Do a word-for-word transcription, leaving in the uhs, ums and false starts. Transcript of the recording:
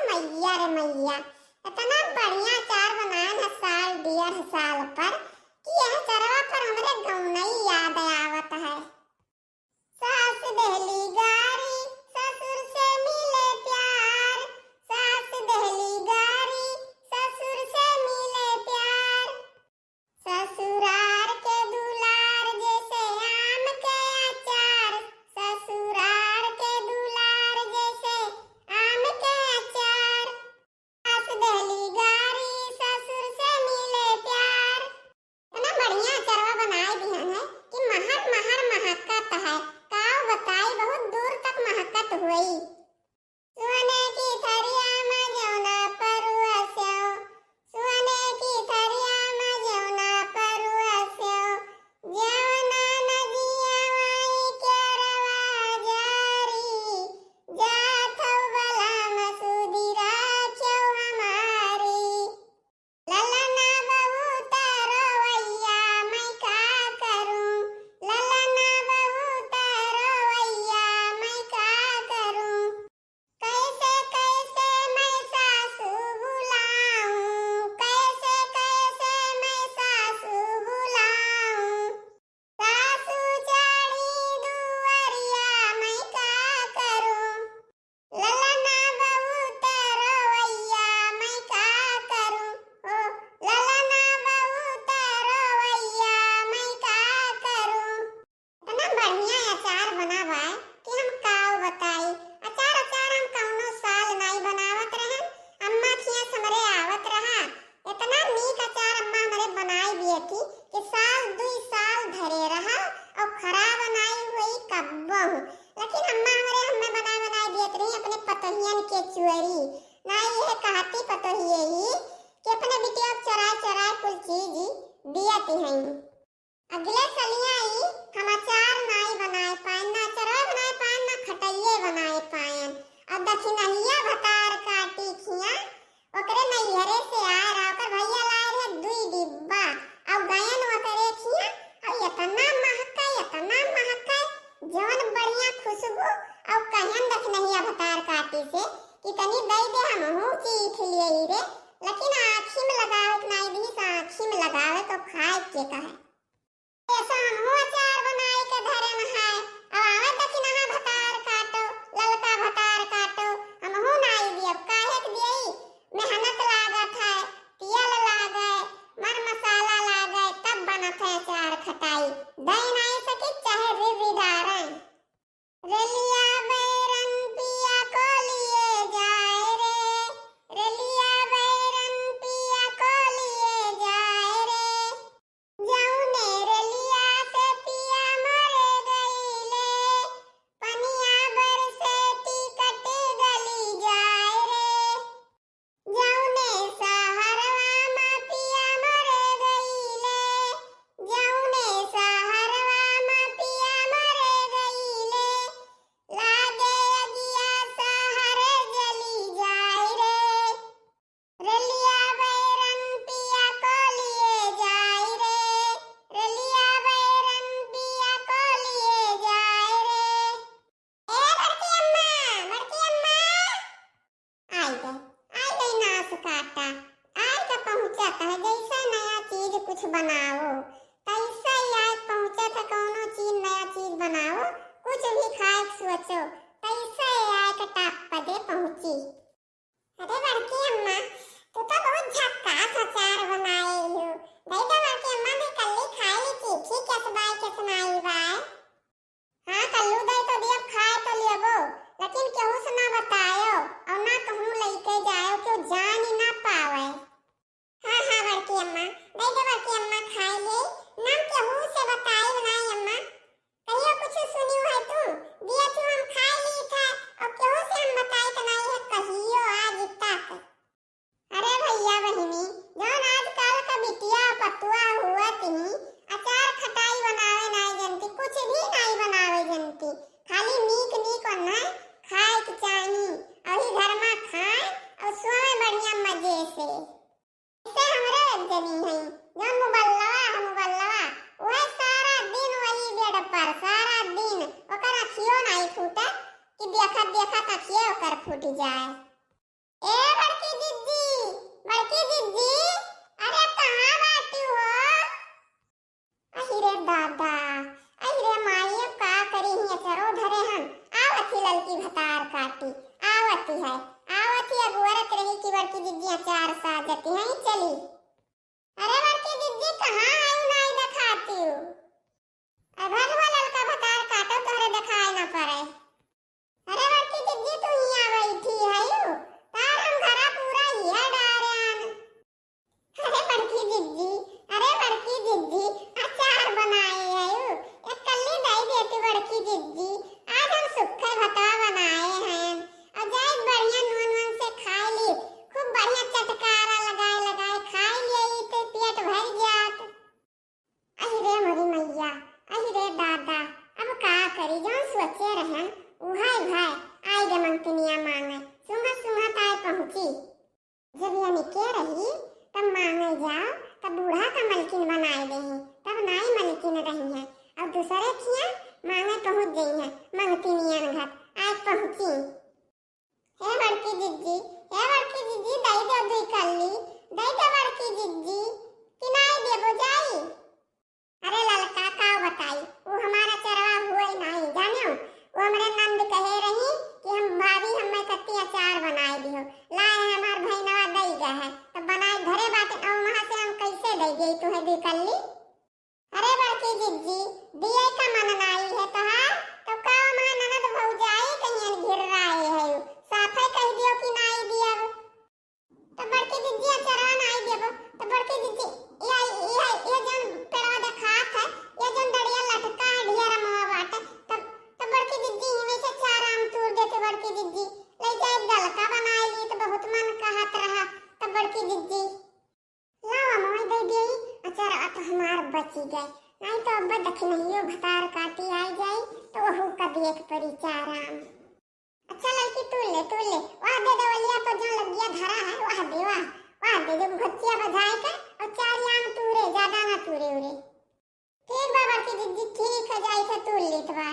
मैया रे मैया, इतना बढ़िया अचार बनाए न साल डेढ़ साल पर कि यह अचरवा पर हमरे गौनई याद आवत है। सास देहली गारी, ससुर से मिले प्यार। सास देहली गारी, ससुर से मिले प्यार। ससुरार के दुलार जैसे आम के अचार। ससुरार के दुलार जैसे आम के अचार। सास देहली गारी, ससुर से मिले प्यार। इतना बढ़िया अचरवा बनाए दिहन है कि महर महर महकत है। काव बताई, बहुत दूर तक महकत हुई। सोने की थरिया में जौना परुआ स्यो, सोने की थरिया में जौना परुआ स्यो, जौना नदिया माई के रवा जारी, जात हौ बलम सुधि राख्यो हमारी। ललना बहुत रोवैया मैं का करूं, ललना बहुत रोवैया मैं का करूं। कैसे कैसे मैं सासू बुलाऊं, कैसे कैसे मैं सासू बुलाऊं। सासू चढ़ी दुआरिया मैं का करूं, ललना बहुत रोवैया मैं का करूं, ओ ललना बहुत रोवैया मैं का करूं। इतना बढ़िया अचार बना बाय कि हम काव बताई। अचार, अचार हम कौनो साल नाई बनावत रहन, अम्मा खिया हमरे आवत रहा। इतना नीक अचार अम्मा हमरे बनाई दिए थी कि साल दुई साल धरे रहा और खराब नाई हुई कब्बो। लेकिन अम्मा हमरे हमें बनाए बनाए दिए रही अपने पतोहियन के चुअरी। नाई यह कहती पतोहिए ही कि अपने बिटिया चराए चराए कुल चीज दिए थी हैं। अगले सलिया ई हम अचार नाई बनाए पाएन, ना अचरवा बनाए पाएन, ना खटइये बनाए पाएन। और दखिनहिया भतार काटी खिया, ओकरे नैहरे से आए रहा, ओकर भैया लाए रहे दुई डिब्बा, और गयन ओकरे खिया, और इतना महका, इतना महका, जवन बढ़िया खुशबू, और कहन दखिनहिया भतार काटी से कि तनी दई दे, हमहू चीख लिए ही रे, लेकिन आँखी में लगावे के नाई दीस, आँखी में लगावे को खाए के कहे। ऐसा हमहू अचार बनाए के धरे में है। अब आवत दखिनहा भतार काटो, ललका भतार काटो, हमहू नाई दियब, काहे के दियई? मेहनत लागत है, तेल लागे, मर मसाला लागे, तब बनत है अचार खटाई। दई नाई सकी चाहे रिरिडारे। रेलिया बैरन पिया को लिए जाए रे, रेलिया बैरन पिया को लिए जाए रे। जौने रेलिया से पिया मोरे गईले, पनिया बरसे टिकट गली जाए रे। जौने सहरवा मा पिया मोरे गईले, जौने सहरवा मा पिया मोरे गईले, लागे अगिया सहर जली जाई रे। रेलिया बैरन पिया को लिए जाई रे, रेलिया बैरन पिया को लिए जाई रे। ए बड़की अम्मा, बड़की अम्मा। आई गई, आई गई नास काटा। आई का पहुँचा कहे जैसे नया चीज कुछ बनाओ, तैसे ही आए पहुँचे थे कौनो चीज नया चीज बनाओ, कुछ भी खाए के सोचो, तैसे आए के टाप पदे पहुँची। अरे बड़की अम्मा, तू तो बहुत झक्कास अचार बनाए हो। दे दो बड़की अम्मा, मैं कल्ली खाए ली चीखी, कैस बाय कैस नाई बाय। हाँ कल्लू दे तो दियब, खाए तो लियबो, लेकिन केहू से ना बतायो और ना कहूँ लेके जायो, केहू जान ही ना पावे। हाँ हाँ बड़की अम्मा, दे दो बड़की अम्मा खाए ले, ना केहू से बताई नाई अम्मा। कहियो कुछ सुनियो है तू? दिया तू हम खाए ली था, और केहू से हम बताई तो नाई है, कहियो आज तक। अरे भैया बहिनी, जौन आजकल का बिटिया पतुआ हुआ तिही, अचार खटाई बनावे नाई जनती, कुछ भी नाई बनावे जनती, खाली नीक नीक ओन्है खाए के चाही, और ही घर में खाए और सोए बढ़िया मजे से। ऐसे हमरे एक जनी हैं, जौन मुबल्लवा है, मुबल्लवा, वह सारा दिन वही बेड पर, सारा दिन ओकर अखियो नाई फूटे कि देखत देखत अखिए ओकर फूट जाए। ए भतार काटी। आवती है, आवती है, अगोरत रही कि बड़की जिज्जी अचार साजती है, चली। अरे बड़की जिज्जी, कहाँ है, नाई देखाती हो? अरे भल हुआ ललका भतार काटो, तोहरे देखाई ना पड़े। अरे बड़की जिज्जी, तू हियाँ बैठी है यू? तार हम घरा पूरा हिया डारेन। अरे बड़की जिज्जी, अरे बड़की जिज्जी, अचार बनाए है यू? एक कल्ली दई देती बड़की जिज्जी, आज हम सुक्खे भतवा बनाए हैं। और जाए बढ़िया नून वून से खाए ली, खूब बढ़िया चटकारा लगाए लगाए खाए ली, तो पेट भर जात। अहि रे मोरी मैया, अहि रे दादा, अब का करी, जौन सोचे रहन, उहै भय, आई गे मंगतिनिया मांगे, सूंघत सूंघत आए पहुँची। जब यह निके रही, तब मांगे जाओ, तब बूढ़ा का मलकिन बनाए देही, तब नाई मलकिन रही है, और दूसरे खिया मांगे पहुँच गई है, मंगतिनियन घट आए पहुँची। हे बड़की जिज्जी, हे बड़की जिज्जी, दई दो दुई कल्ली, दई दो बड़की जिज्जी, कि नाई देबो जाई? अरे ललका, का बताई, वो हमारा चरवा हुए नाई, जाने हो? वो हमरे नंद कहे रही कि हम भाभी, हमें कत्ती अचार बनाए दियो, लाए है हमार भैनवा दई गए है, तो बनाए घरे बाटे, और वहाँ से हम कैसे दई गई तुम्हें दुई कल्ली? अरे बड़की जिज्जी, दिए का मन नाई है तोहार? तो का हमार ननद भौजाई कहियन घिर्राए है, साफे कह दियो कि नाई दियब। तो बड़की जिज्जी अचरवा नाई देबो, तो बड़की जिज्जी, ये, ये, ये जौन पेड़वा देखात है, ये जौन डड़िया लटका है, ढियरमवा बाटे, तब, तो बड़की जिज्जी इनमें से चार आम तूर देते बड़की जिज्जी, ले जाए गलका बनाए ली, तो बहुत मन कहत रहा, तो बड़की जिज्जी लावा मोई दे देई, अचार तो हमार बची गए, नाई तो अब दखिनहियो भतार काटी आई जाई, तो वहू का देख परी चाराम। अच्छा लड़की, तू ले, तू ले, वाह दे देवलिया पर जो लगिया धरा है, वाह दे, वाह, वाह दे, जो घुच्चिया बजाए के, और चार आम तूरे, ज्यादा ना तूरे उरे। ठीक बा बड़की जिज्जी, ठीक है, जाई थे तूर लेत बा।